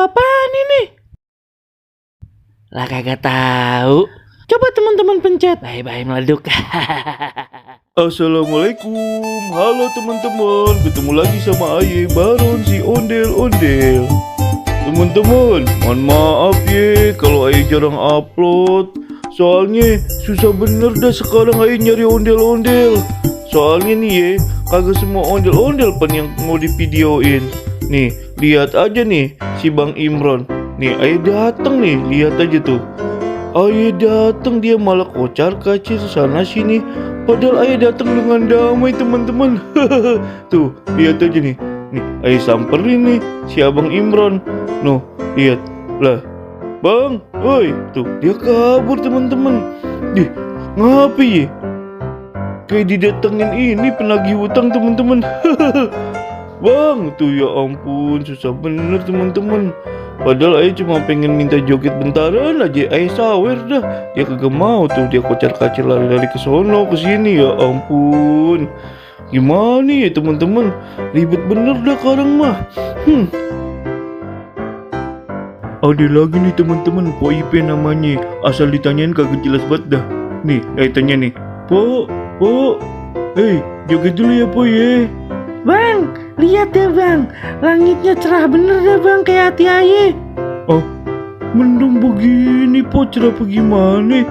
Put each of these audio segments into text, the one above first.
apaan ini? Lah kagak tahu. Coba teman-teman pencet. Bye-bye meleduk. Assalamualaikum, halo teman-teman, ketemu lagi sama Aye Baron si ondel-ondel. Teman-teman, mohon maaf ya kalau Aye jarang upload. Soalnya susah bener dah sekarang Aye nyari ondel-ondel. Soalnya nih ya, kagak semua ondel-ondel pan yang mau divideoin. Nih, lihat aja nih si Bang Imron. Nih Aye dateng nih, lihat aja tuh. Aye dateng dia malah kocar kacir sana sini. Padahal Aye datang dengan damai teman-teman. Tuh lihat aja nih. Nih Aye samperin nih si Abang Imron. Noh lihat lah. Bang, woi tuh dia kabur teman-teman. Dih ngapa ya? Kayak didatengin ini penagih hutang teman-teman. Bang, tuh ya ampun susah bener teman-teman. Padahal Aye cuma pengen minta joget bentaran aja, Aye sawer dah. Dia kagak mau tuh, dia kocar-kacir lari-lari ke sono ke sini ya ampun. Gimana ya teman-teman? Ribet bener dah sekarang mah. Ada lagi nih teman-teman, Po IP namanya. Asal ditanyain kagak jelas banget dah. Nih, Aye tanya nih. Po, joget dulu ya Po ya. Bang, lihat ya bang, langitnya cerah bener dah bang kayak hati Aye. Oh, mendung begini Po, cerah apa gimana?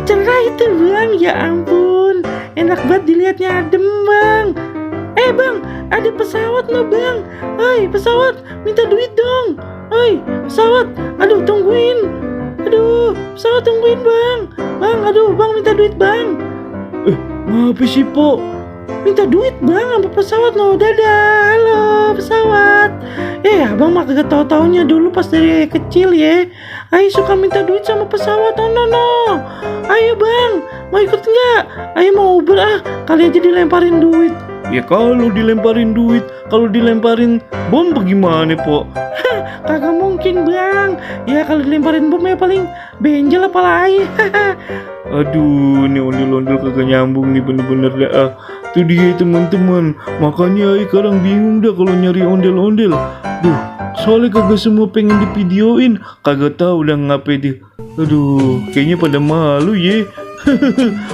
Cerah itu bang, ya ampun, enak banget dilihatnya adem bang. Bang, ada pesawat loh bang. Hei pesawat, minta duit dong. Hei pesawat, aduh tungguin. Aduh pesawat tungguin bang. Bang, aduh bang minta duit bang. Ngapa sih Po? Minta duit bang sama pesawat no. Dadah, halo pesawat. Abang mah kagak tau-taunya dulu pas dari kecil ya. Ayo suka minta duit sama pesawat. No. Ayo bang, mau ikut nggak? Ayo mau Uber kali aja dilemparin duit. Ya kalau dilemparin duit, kalau dilemparin bom bagaimana Po? Kagak mungkin bang. Ya kalau dilemparin bom ya paling benjel apalagi. Aduh, ini ondel-ondel kagak nyambung nih bener-bener dah. Tuh dia teman-teman, makanya Aye sekarang bingung dah kalau nyari ondel-ondel. Duh, soalnya kagak semua pengen divideoin, kagak tahu udah ngapain deh. Aduh, kayaknya pada malu ya.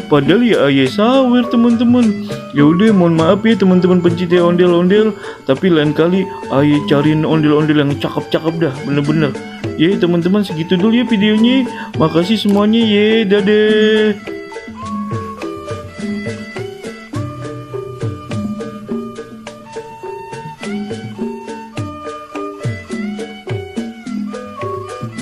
Padahal ya Aye sawer teman-teman. Ya udah, mohon maaf ya teman-teman pencinta ondel-ondel, tapi lain kali Aye cariin ondel-ondel yang cakep-cakep dah, bener-bener. Ya teman-teman segitu dulu ya videonya. Makasih semuanya ya, dadah.